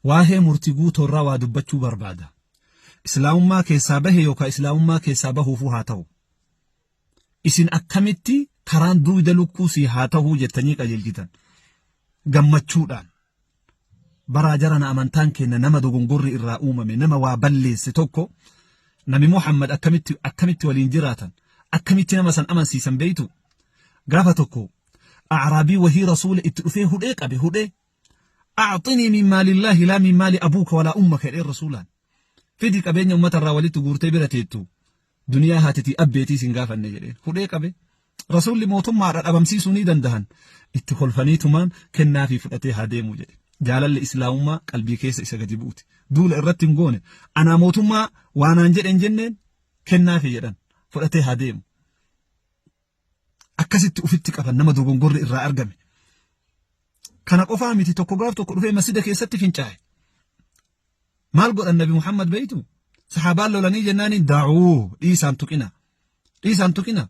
Waahee murtii guutoorraa waa dubbachuu barbaada. Islaamummaa keessaa bahe yookaan islaamummaa keessaa bahuufuu haa ta'u. Isin akkamitti karaan duwida lukkuu sii haa ta'uu jettanii qajeelchitan. Gammachuudhaan. Baraa jarana amantaan keenya nama dogongorri irraa uumame, nama waa balleesse tokko, Nabi Muhammad akkamitti waliin jiraatan, akkamitti nama san amansiisan beeytu? Gaafa tokko A'raabii wahii Rasuula itti dhufee hudhee qabe, hudhee. A'xinii min maalillaahi laa min maali abuuka walaa ummaka jedheen Rasuulaan. Fidi qabeenya ummata irraa walitti guurtee bira teettu, duniyaa haatitii abbeetii sin gaafanne jedheen. Hudhee qabe. Rasuulli mootummaadha, dhabamsiisuu ni dandahan. Itti kolfaniitumaan kennaafii fudhatee haa deemu jedhe. Jaalalli Islaamummaa qalbii keessa isa gadi buute. Duula irratti hin goone. Anaa mootummaa waanaan jedhe hin jenneen, kennaafii jedhan. Fudhatee haa deemu. Akkasitti ufitti qaban nama dogongorri irraa argame. Kana qofaa miti, tokko gaaf tokko dhufee masjida keessatti fincaa'e. Maal godhan Nabi Muhammad beeytu? Sahaabaan lolanii jennaaniin, da'uu, dhiisaan tuqina. Dhiisaan tuqina.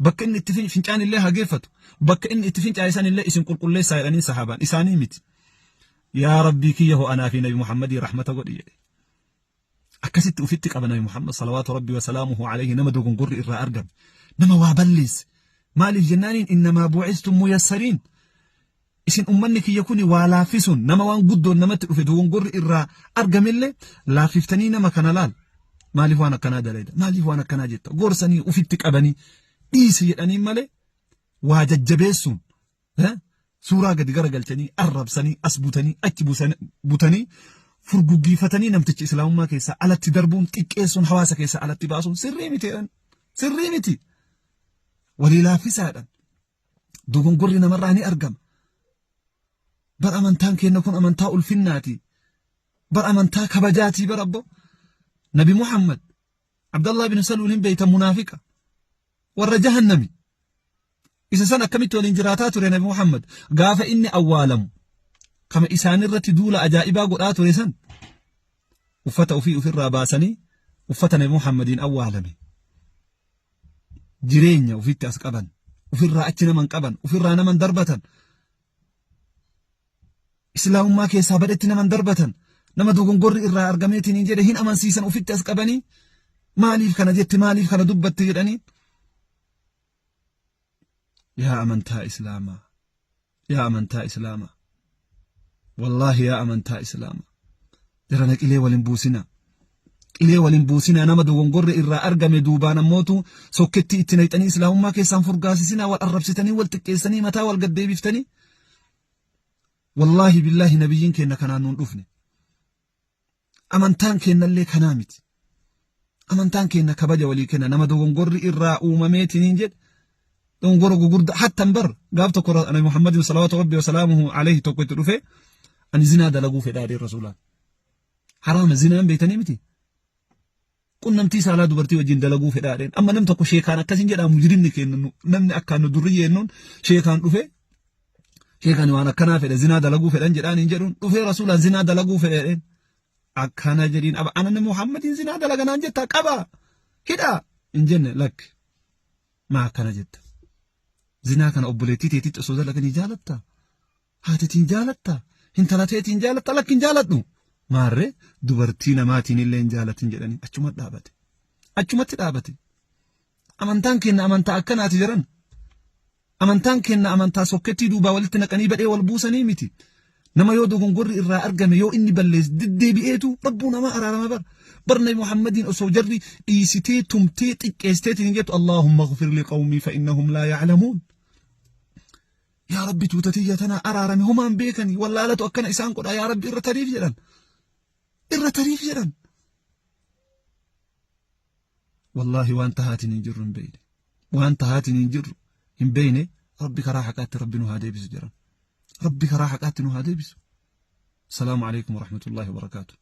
Bakka inni itti fincaan illee haa geeffatu. Bakka inni itti fincaa'e san illee isin qulqulleessaa jedhaniin sahaabaan, isaanii miti. Yaa Rabbii kiyya hoo anaa fi Nabi Muhammadii rahmata godhi jedhe. Akkasitti ufitti qaba Nabi Muhammad salawaatu Rabbi wa salaamuhu alayhi nama dogongorri irraa argame. Nama waa balleesse. Maaliif jennaaniin, innamaa bu'istum muyassariin. Isin ummanni kiyya kuni waa laaffisuun nama waan guddoon namatti dhufe, dogongorri irraa argamellee laaffiftanii, nama kana laal. Maaliif waan akkanaa dalayda? Maaliif waan akkanaa jetta? Gorsanii ufitti qabanii dhiisi jedhanii malee, waa jajjabeessuun suuraa gadi garagalchanii arrabsanii, as butanii achi butanii furguggiifatanii namtichi islaamummaa keessaa alatti darbuun, xiqqeessuun, hawaasa keessaa alatti baasuun sirrii miti jedhan. Sirrii miti. Walii laaffisaadhaan. Dogongorri namarraa ni argama. Bar amantaan keenya kun amantaa ulfinnaati. Bar amantaa kabajaatii bar abbo. Nabi Muhammad Abdallah bin Saluul hin beeytan, munaafiqa. Warra jahannami. Isa san akkamitti waliin jiraataa ture Nabi Muhammad? Gaafa inni awwaalamu, kama isaanirratti duula ajaa'ibaa godhaa ture san, uffata ofii ofirraa baasanii uffata Nabi Muhammadiin awwaalame. Jireenya ofitti as qaban, ofirraa achi naman qaban, ofirraa naman darbatan. Islaamummaa keessaa badhetti naman darbatan. Nama dogongorri irraa argameetiin hin jedhe hin amansiisan, ofitti as qabanii maaliif kana jette, maaliif kana dubbatte jedhanii. Yaa amantaa Islaamaa, yaa amantaa Islaamaa, wallaahi yaa amantaa Islaamaa, jarana qilee walin buusinaa. Qilee walin buusinaa. Nama dogongorri irraa argame duubaan ammootu sokketti itti naqxanii Islaamummaa keessaan furgaasisinaa, wal arrabsitanii, wal xiqqeessanii, mataa wal gaddeebiftanii. Wallaahi billaahi, nabiyyiin keenya kanaan nuun dhufne. Amantaan keenyallee kanaa miti. Amantaan keenya kabaja walii kenna. Nama dogongorri irraa uumameetiin hin jedhe, dogongora gugurdaa hattan bar gaaf tokko Nabi Muhammadin salawaatu Rabbi wa salaamuhu alayhi tokko itti dhufe, ani zinaa dalaguu fedhaa jedhee Rasuulaan. Haraama zinaan beektanii miti. Qunnamtii saalaa dubartii wajjin dalaguu fedhaa jedheen. Amma nam tokko sheekaan akkasin jedhaa, mujrimni keenya namni akkaan nu durri jennuun, sheekaan dhufe, sheekaan waan akkanaa fedha, zinaa dalaguu fedhan jedhaan hin jedhuun, dhufee Rasuulaan zinaa dalaguu fedha jedheen. Akkana jedhiin, aba ana Muhammadiin zinaa dalaganaan jettaa, qaba hidhaa hin jenne, lakki, maa akkana jetta? Zinaa kana obboleettii teetitti osoo dalaganii jaalatta? Haatitiin jaalatta? Intala teetiin jaalatta? Lakki, hin jaaladhu. Maarree dubartii namaatiin illee hin jaalatin jedhanii, achuma dhaabate. Achumatti dhaabate. Amantaan keenya amantaa akkanaati jedhan. Amantaan keenya amantaa sokkettii duubaa walitti naqanii badhee wal buusanii miti. Nama yoo dogongorri irraa argame, yoo inni balleesse, deddeebi'eetu Rabbuu namaa araarama bar. Bar Nabi Muhammadiin osoo jarri dhiisitee, tumtee, xiqqeessiteetiin hin jettu, Allahumma ghfir li qawmii fa innahum laa ya'lamuun. Yaa Rabbi, tuuta tiyya tanaa araarame, homaan beekanii, wallaalatu akkana isaan godha, yaa Rabbi irra tariif jedhan. Irra tariif jedhan. Wallaahi waan tahaatiin hin jirru hin beeyne. Waan tahaatiin hin jirru hin beeyne. Rabbi karaa haqaatti Rabbi nu haa deebisu jedhan. Rabbi karaa haqaatti nu haa deebisu. Salaamu alaikum warahmatullaahi wabarakaatuh.